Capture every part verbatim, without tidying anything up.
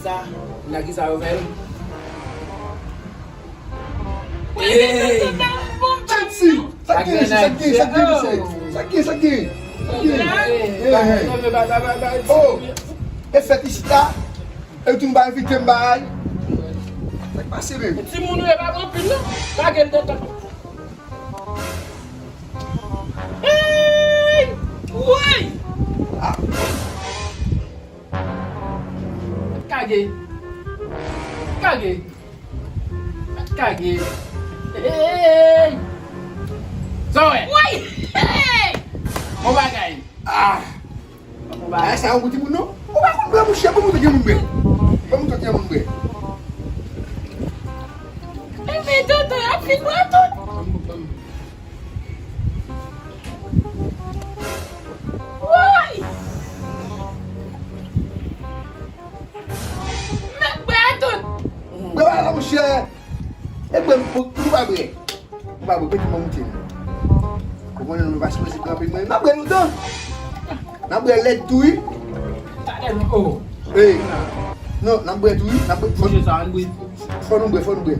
Nan ki sa yo fè l? Ey! Chancy! Sa k gen, mesye? Sa k gen, sa k gen, mesye? Sa k gen, sa k gen? Sa k gen? Ey, ey. Oh! E fèt isit la? E tou nou pa envite m bay? Sa k pase menm? Timoun ou ye pa pran pil non. Lage l nan tan. Ey! Woy! Ah. Kage. Kage. Kage. Hey! Sa w wè? Woy! Hey! Bon bagay. Ah! Bon bagay. Bagay sa yon gouti moun non. Ou pa konn bwè mouche, bon moun gen moun bwè. Bon moun gen moun bwè. Enben tonton, y ap fin bwè tout. Woy! Mèt bwè a tout. Bwè a la, monchè. E bwè m pou, pou pa bwè. Pou pa bwè, pete mwen moute. Ou konnen nou pa sipoze kanpe mwen. N ap bwè lontan. N ap bwè lèd tou, wi. Talè nou, oh. Ey. Non, n ap bwè tou, wi. N ap bwè. Fò, fò nou bwè, fò nou bwè.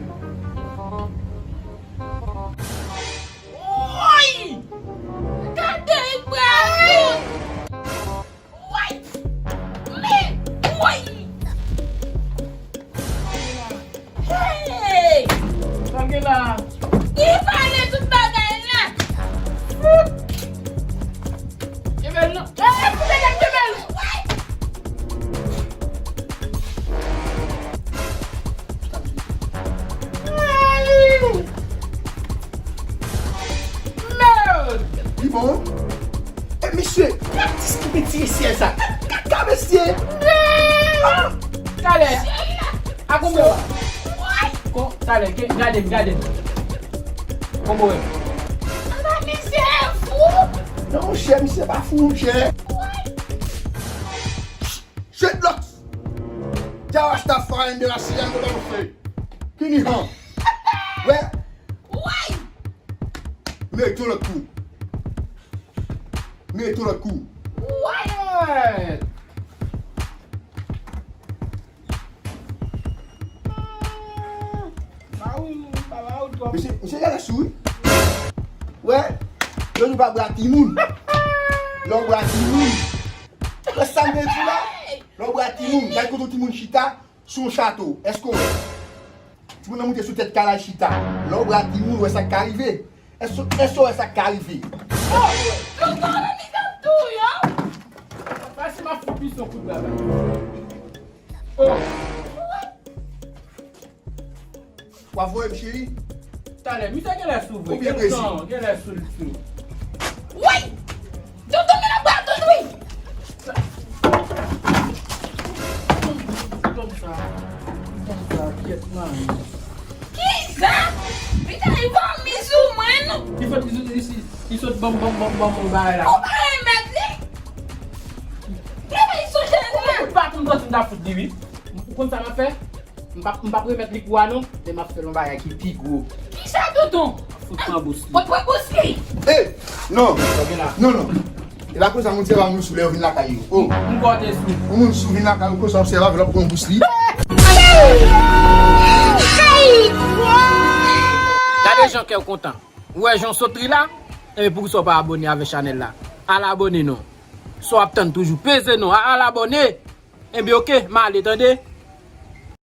Woy! Gade bwè a tout! Woy! Men, woy! Hey! Sa gen la? Li vale tout bagay la! Fout! Kenbe l non. Ey, koute tèt kenbe l. Mèd! Li bon? E misye, gad ti ki piti mesye sa. Gad kaka mesye. Ah! Talè. A konbo. Kon, talè, ke, gade m, gade m. Konbo wè. Aba misye fou. Non, monchè, misye pa fou, monchè. Dreadlocks. Jah Rastafari de la Siyam de Bamfè. Kinihan. Wè. Woy! Mete yon lòt kou. Mete yon lòt kou. Woy! Misye, misye genlè sou, wi. Wè, yo di w pa bwè ak timoun. Lè w bwè ak timoun. Wè sa m vle di w la? Lè w bwè ak timoun, gade kote yon timoun chita sou yon chato. Èske w wè? Timoun nan moute sou tèt kay la chita. Lè w bwè ak timoun, w wè sa k ka rive. Èske, èske w wè sa k ka rive? Oh! Tonton, men misye ap touye w. Pase m ap fout misye yon kout bra la. Oh! W ap voye m, cheri? Talè, misye genlè sou vre. Oubyen prezi? Non, genlè sou l tou. Woy! Tonton, men ap bwè tout, wi! Konsa, konsa, kyèt, man. Kisa? Pita, li vomi sou mwen, non? Li sot, li, li, li, li sot ban m, ban m, ban m, ban m yon bagay la. Ou pa remèt li? Li pa sonje la. Ou pa konn kòman m ta fout li, wi. Ou konn sa m ap fè? M p ap, m p ap remèt li kou a non, men m ap fè l yon bagay ki pi gwo. Kisa, tonton? Fout pran bous li. Mwen pran bous li. Ey! Non! Sa gen la? Non, non. E pa konsa moun sèvi moun sou lè yo vin lakay yo. Oh! M kwè w te sou. Yon moun sou vin lakay ou konsa w sèvi avè l, w ap pran bous li. Gade jan kè w kontan. Ou wè jan w sot ri la? Enben poukisa w pa abòne avè chanèl la? Al abòne non. Sa w ap tann toujou? Peze non. Al abòne. Enben oke, m ale tande.